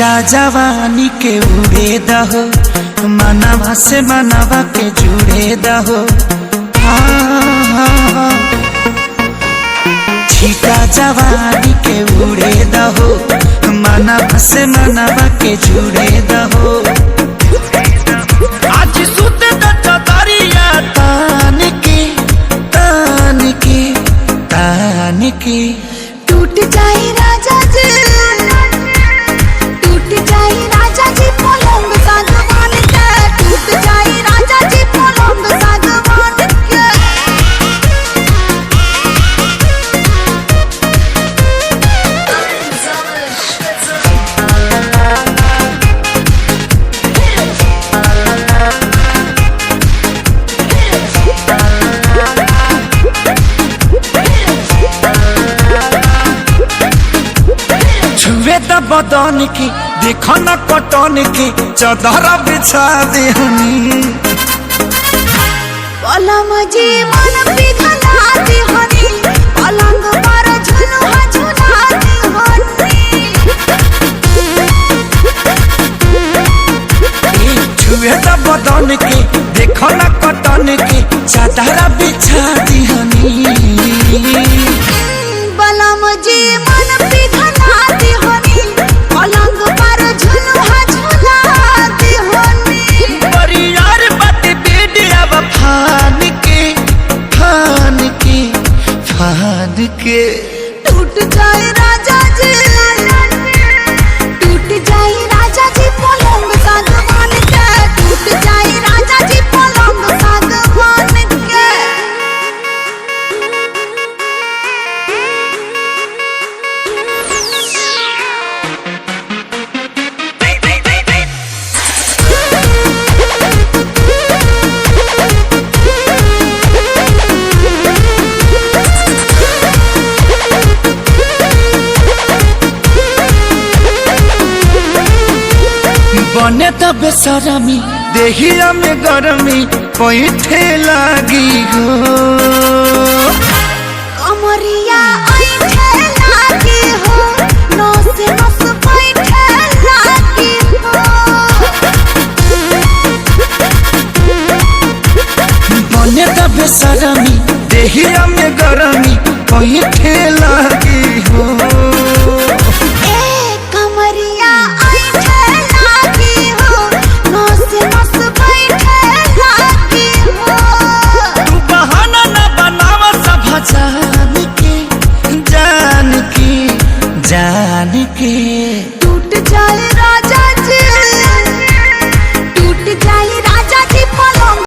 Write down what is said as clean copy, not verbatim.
छीटा जवानी के उड़े दहो, मनवा से मनवा के जुड़े दहो। हाँ, छीटा जवानी के उड़े दहो, मनवा से मनवा के जुड़े दहो। आज सुत दरिया तान के, तान के, तान के टूट जाए राजा जी, टूट जाए राजा जी पलंग सागवान के, टूट जाए राजा जी पलंग सागवान के। छुए त बदन के देखो न कटन के चदर बिछा देहनी। पलंग जी मन पिघला दे हनी, पलंग पर झुलुआ झुला दे हनी। छुए त बदन के देखो न कटन के चदर बिछा देहनी। बलम जी मन पिघला दे हनी, पलंग पर झुलुआ झुला दे हनी। परियार बात बेडिया फान के, फान के, फान के टूट जाए राजा जी, टूट जाए राजा जी पलंग सागवान के, टूट जाए राजा जी पलंग सागवान के। बने त बेसरमी देहिया में गरमी पैठे लागी हो। कमरिया ऐठे लागी हो, नस नस बैठे लागी हो। बने त बेसरमी देहिया में गरमी पैठे लागी हो। ए कमरिया ऐठे लागी हो, नस नस बैठे लागी हो। तू बहाना न बनावा सब जान के, जान के, जान के टूट जाए राजा